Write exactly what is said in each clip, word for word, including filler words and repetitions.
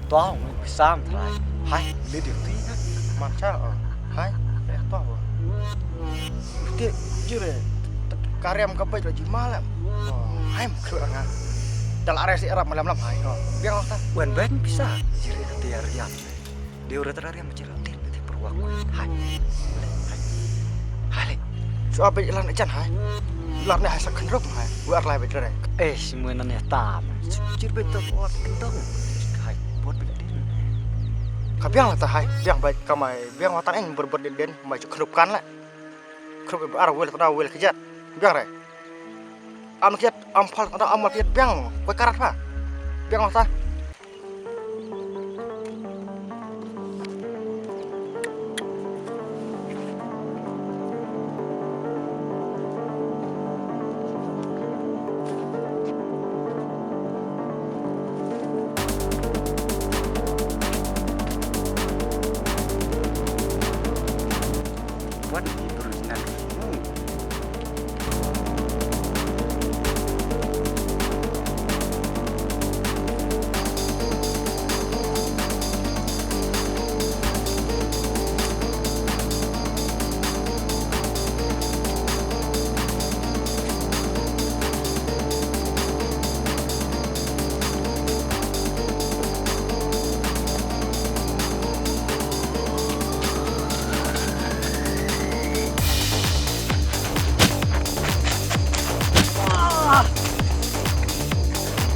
To, pisa trai. Hai, le di ti. Man cha, oh. Hai, eh to. Te jire. Ka riam ka bait la jima la. Oh, hai, mkhu nga. Dal are si rap malam lam hai. Oh, biang ta. Wan ban pisa. Jire ka tiar riam. Dia udah terari macam roti di perwak. Hai. Hai. Hai. Suap ilan ajan hai. Ilan ni hai sak khandrup hai. Buat lai betul deh. Eh, semua nan ya tam. Jir betul buat gendong. Hai, buat betul. Ka biang la ta hai. Biang bait ka mai. Biang watan en berber den den mai khandrup kan la. Khandrup ar wel ta wel kejat. Biang re. Am kejat am phal ta am kejat biang. Koi karat ha. Biang la ta. What the original?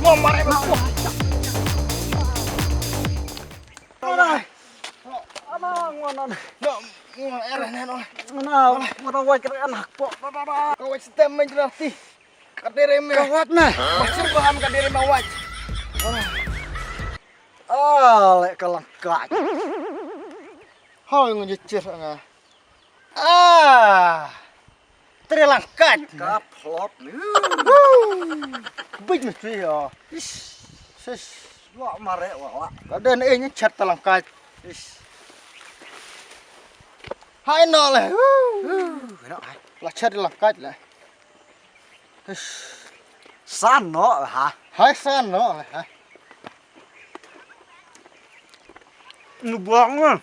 Ngom mare ba. Alai. Ana ngwan. No, ngwan er ne no. Ana ngwan wai kre anak po. Ka wai stem men jrati. Ka dere me. Ka wat na. Masir ba am ka dere me wai. Ah, le ka langkat. Hoi ngun jechir nga. Ah. Tre langkat. Ka plop ni. Big ni tri ya. Ish. Sis. Wa mare wa wa. Ka den eh ni chat ta langkat. Ish. Hai no le. Hai no hai. La chat langkat le. Ish. San no ha. Hai san no le ha. Nu bang ah.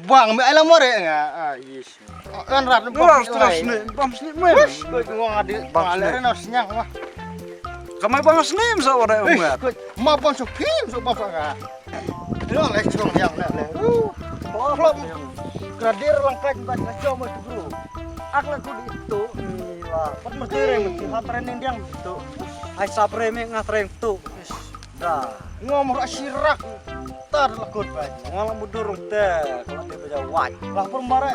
Bang me ai la more nga. Ah, yes. Kan rat bang sni, bang sni me. Wis, ko ngong adi. Bang sni. Re no snyang ma. Kamai bang sni sa ore umat. Ma bang so phim so bang nga. Lo le chung yang le le. Klop. Gradir langkat ba na jom tu bro. Ak la ku di tu ni la. Pat mesti re mesti ha training diang tu. Ai sap re me nga training tu. Da. Ngom ra shirak. Tar la kut bai. Ngom la mudur te. Kalau dia baca wai. Lah per mare.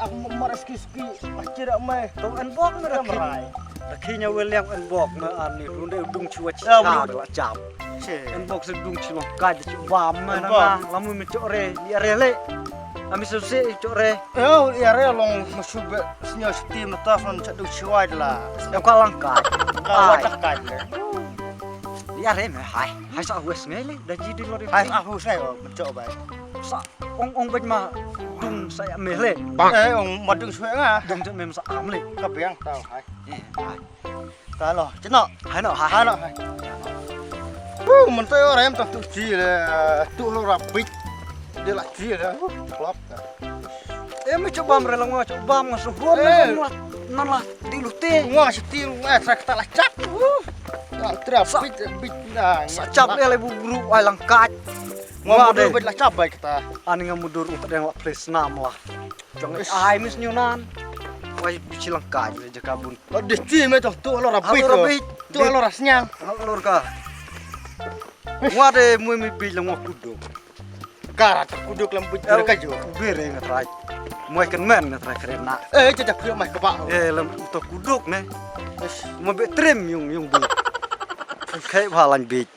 Aku mare ski ski. Macam dak mai. Tu en bok me dah merai. Dah kini wel yang en bok me ani runde dung chua chua la jam. En bok se dung chua kai de chua bam me na. Lamu me chok re. Dia re le. Ami suse chok re. Eh, dia re long masuk be. Sñiaw siti mata son chadu chiwai la. Em ka lang kai. Ka wai tak kai le. Di are me hai. Hai sa wes ngai le da ji di lori. Hai sa hu sai o menchok bai. Sa ong ong bej ma dung sa ya me le. Eh ong ma dung swe nga. Dung te mem sa am le. Ka biang tau hai. Eh hai. Ta lo, chino. Hai no hai. Hai no hai. Hu mentai o rem tak tu chi le. Tu lo rapit. Dia la chi le. Klap. Eh, me chubam re la ngwa chubam nga suhur me ngwa nan la di lute. Ngwa siti ngwa sa kata la chap. Ngwa tra bit bit na. Sa chap le le bubru ai langkat. Ngwa mudur bit la chap bai kata. Ani nga mudur utak yang la ples nam la. Jong ai mis nyunan. Wai bichi langkat le jaka bun. Di chi me tu tu lo rabit. Tu lo rasnyang. Lo ka. Ngwa de mui mi bit la ngwa kuduk. Karat kuduk lam buit bere ka jo. Bere nga trai. Moi kan men nga trai kren na. Eh, jajak kuduk mai kebak. Eh, lam uto kuduk ne. Mo be trim yung yung buit. Kai ba lan buit.